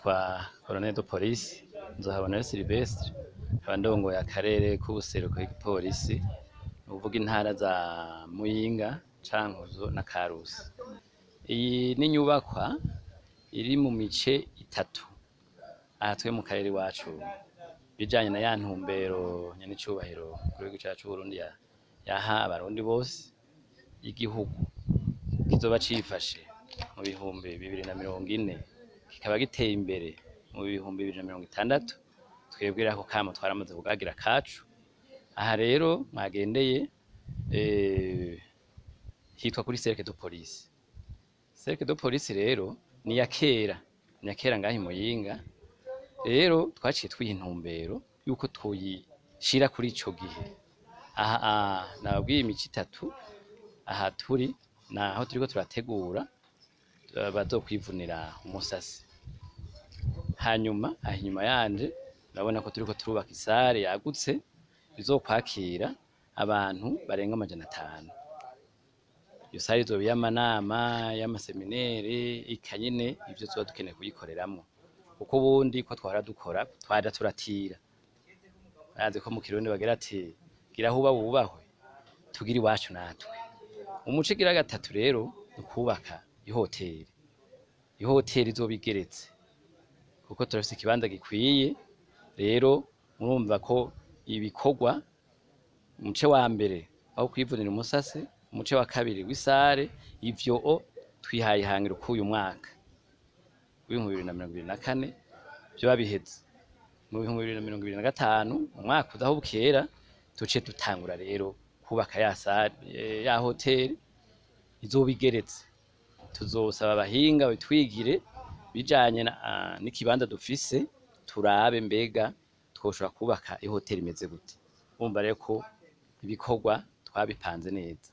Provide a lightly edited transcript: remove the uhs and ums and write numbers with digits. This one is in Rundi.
Nitwa Colonel de Police Nzohabona Sylvestre, nkaba ndongoye akarere k'ubuseruko bw'igipolisi, ni ukuvuga intara za Muyinga, Cankuzo na Karusi. Iyi ni inyubakwa iri mu mice itatu. Aha twe mu karere iwacu, bijanye na ya ntumbero nyen'icubahiro umukuru w'igihugu cacu c'Uburundi yaha abarundi bose y'igihugu kizoba cifashe mu 2040, kikaba giteye imbere mu 2060. Twebwe rero ako kamo twaramaze kukagira akacu. Aha rero mwagendeye hitwa kuri Cercle de Police. Cercle de Police rero ni iya kera, ni iya kera ngaha i Muyinga. Rero twaciye twiha intumbero yuko twoyishira kuri ico gihe. Aha nababwiye imice itatu. Aha turi naho turiko turategura bazokwivunira umusasi. Hanyuma aha inyuma yanje urabona ko turiko turubaka isare yagutse izokwakira abantu barenga 500. Iyo sare izoba iy'amanama, y'amaseminere, eka nyene ivyo tuzoba dukeneye kuyikoreramwo. Kuko ubundi ko twahora dukora twaja turatira. Murazi ko mu kirundi bagira ati: "Gira aho uba wubahwe", tugire iwacu natwe. Umuce ugira gatatu rero ni ukubaka ihoteri. Ihoteri izoba igeretse kuko turafise ikibanza gikwiye. Rero murumva ko ibikorwa, umuce wa mbere aho kwivunira umusase, umuce wa kabiri w'isare, ivyo o twihaye ihangiro k'uyu mwaka w'2024 vyoba biheze. Mu 2025, mu mwaka uza aho bukera, tuce dutangura rero kubaka ya sare, ya hoteri izoba igeretse. Tuzosaba abahinga babitwigire bijanye n'ikibanza dufise, turabe mbega twoshobora kubaka ihoteri imeze gute. Urumva rero ko ibikorwa twabipanze neza.